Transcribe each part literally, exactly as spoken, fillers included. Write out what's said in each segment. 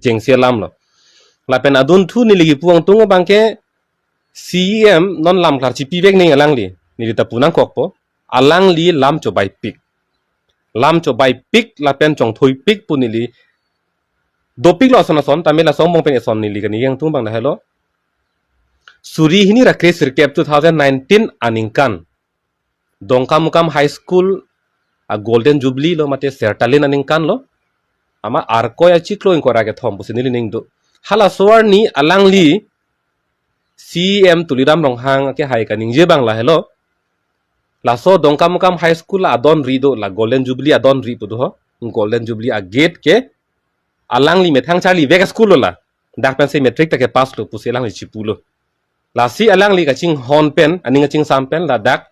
chengsi alam lo. Lapen adunthu neli kipu angtung abangke C E M non lam klar chipivek nangji alangli. Neli ta pu nangkokpo. Alangli lam chobaipik. Lam chobaipik lapen chongthuipik pu neli dopiklo ason ason, tame laso angbong pen eson neli kani angtung abang lahelo. Suri hini ra kre sirkep two thousand nineteen aningkan Dongkamukam High School a Golden Jubilee lo mate sertalin aningkan lo. Amat Arkoi achiklo ingkoi ra kethom pusi neli ning do. Halaso arni alangli C E M Tuliram Ronghang akehai kaningje abang lahelo. Laso Dongkamukam High School adonri do, la Golden Jubilee adonri pu do ho. Golden Jubilee a gate ke alangli methang charlivek a school lo la. Dak pensi matric ta kepass lo pusi alangli chipulo. Lasi alangli kachinghon pen, aning kachingsam pen ladak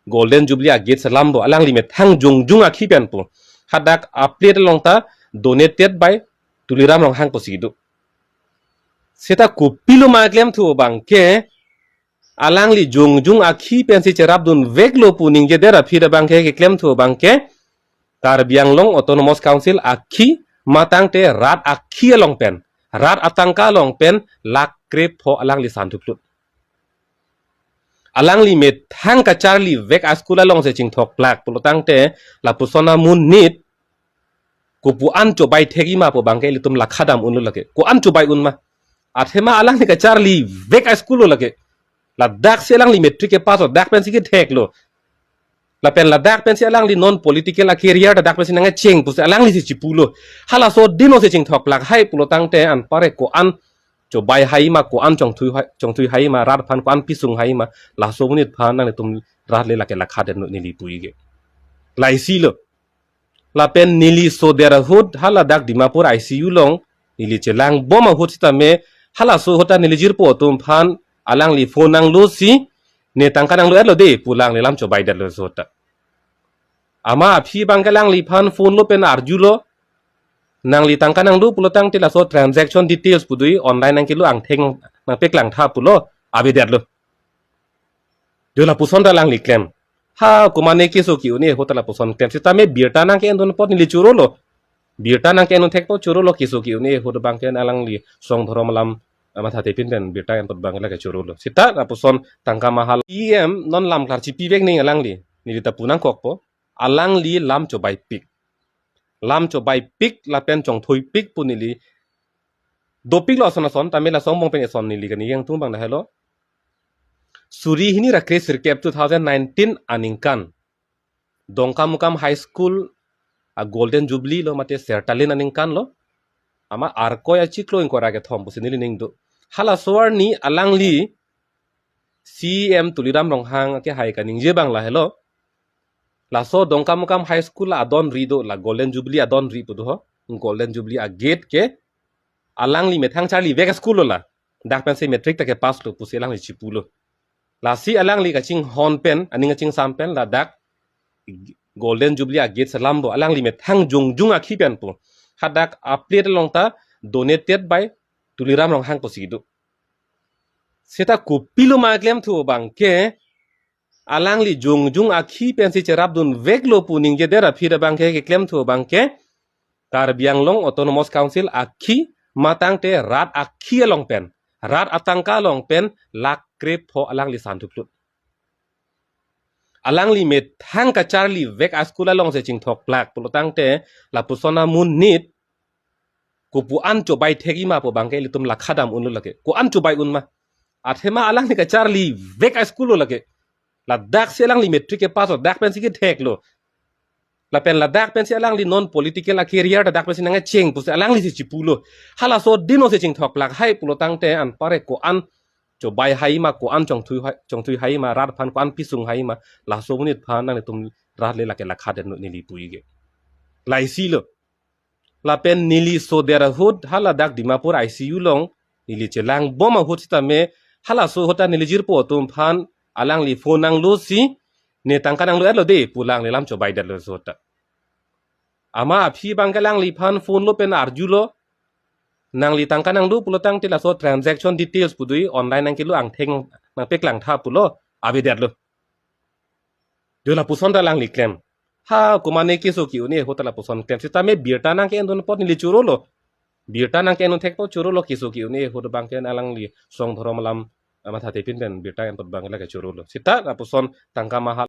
Golden Jubilee a gate selam do, alangli methang jongjung akhi pen pu. Hadak a plate along ta donated by Tuliram Ronghang pusi do. Seta kopilo ma klemthu abangke, alangli jongjung akhi pensi cherapdunveklo pu ningjedet aphi abangke keklemthu abangke, Karbi Anglong Autonomous Council akhi matangte rat akhi along pen, rat atangka along pen lakh krepho alangli santhuklut. Alangli methang kacharlivek a school alongsi chingthokplak pulotangte lapuson amonit kopu-an chobai thekji ma pu abangke ilitum lakha dam unlo lake. Ko-an chobai un ma. Athema alangli kacharlivek a school lo lake. Ladaksi alangli matric kepass lo, dak pensi ketheklo. Lapen ladak pensi alangli non political a career ta dak pensi nangcheng pusi alanglisi chipulo. Halaso adinsi chingthokplak hai pulotangte anparke ko-an chobai hai ma, ko-an chongthui hai, chongthui hai ma, rat aphan ko-an pisung hai ma, laso amonit aphan nanglitum rat le lake lakha den neli puji ke. Laisi lo. Lapen neli soder ahut haladak Dimapur I C U along neli chelangbom ahut sitame halaso ahut ta neli jirpo atum aphan alangli phone nanglosi, ne tangka nanglo-etlo de pu alangli lam chobaidetlo so ta. Amat aphi abangke alangliphan phone lo pen arjulo, nangli tangka nanglo pulotangte laso transaction details pu do, online nangkelo angthek nangpeklang tha pulo, avedetlo. Jo lapuson ta alangli klem. Ha, komatne keso ke-un-e ahut ta lapuson klem. Sitame birta nangke-endun apot neli chorolo. Birta nangke-endun thekpo chorolo, keso ke-un-e ahut abangke alangli song dhorom alam, ah, mathathe pin pen birta en apot abang lake chorolo. Seta lapuson tangka mahal. E M non lam klar chipivek nangji alangli. Neli ta pu nangkokpo. Alangli lam chobaipik. Lam chobaipik lapen chongthuipik pu neli dopiklo ason ason, tame laso angbong pen eson neli kani angtung abang lahelo. Suri hini ra kre sirkep two thousand nineteen aningkan Dongkamukam High School a Golden Jubilee lo mate sertalin aningkan lo. Amat Arkoi achiklo ingkoi ra kethom pusi neli ning do. Halaso arni alangli C E M Tuliram Ronghang akehai kaningje abang lahelo. Laso Dongkamukam High School adonri do, la Golden Jubilee adonri pu do ho. Golden Jubilee a gate ke alangli methang charlivek a school lo la. Dak pensi matric ta kepass lo pusi alangli chipulo. Lasi alangli kachinghon pen, aning kachingsam pen ladak Golden Jubilee a gate selam do, alangli methang jongjung akhi pen pu. Hadak a plate along ta donated by Tuliram Ronghang pusi do. Seta kopilo ma klemthu abangke, alangli jongjung akhi pensi cherapdunveklo pu ningjedet aphi abangke keklemthu abangke, Karbi Anglong Autonomous Council akhi matangte rat akhi along pen, rat atangka along pen lakh krepho alangli santhuklut. Alangli methang kacharlivek a school alongsi chingthokplak pulotangte lapuson amonit kopu-an chobai thekji ma pu abangke ilitum lakha dam unlo lake. Ko-an chobai un ma. Athema alangli kacharlivek a school lo lake. Ladaksi alangli matric kepass lo, dak pensi ketheklo. Lapen ladak pensi alangli non political a career ta dak pensi nangcheng pusi alanglisi chipulo. Halaso adinsi chingthokplak hai pulotangte anparke ko-an chobai hai ma, ko-an chongthui hai, chongthui hai ma, rat aphan ko-an pisung hai ma, laso amonit aphan nanglitum rat le lake lakha den neli puji ke. Laisi lo. Lapen neli soder ahut haladak Dimapur I C U along neli chelangbom ahut sitame halaso ahut ta neli jirpo atum aphan alangli phone nanglosi, ne tangka nanglo-etlo de pu alangli lam chobaidetlo so ta. Amat aphi abangke alangliphan phone lo pen arjulo, nangli tangka nanglo pulotangte laso transaction details pu do, online nangkelo angthek nangpeklang tha pulo, avedetlo. Jo lapuson ta alangli klem. Ha, komatne keso ke-un-e ahut ta lapuson klem. Sitame birta nangke-endun apot neli chorolo. Birta nangke-en un thekpo, chorolo, keso ke-un-e ahut abang ke alangli song dhorom alam, ah, mathathe pin pen birta en-et abang lake chorolo. Seta lapuson tangka mahal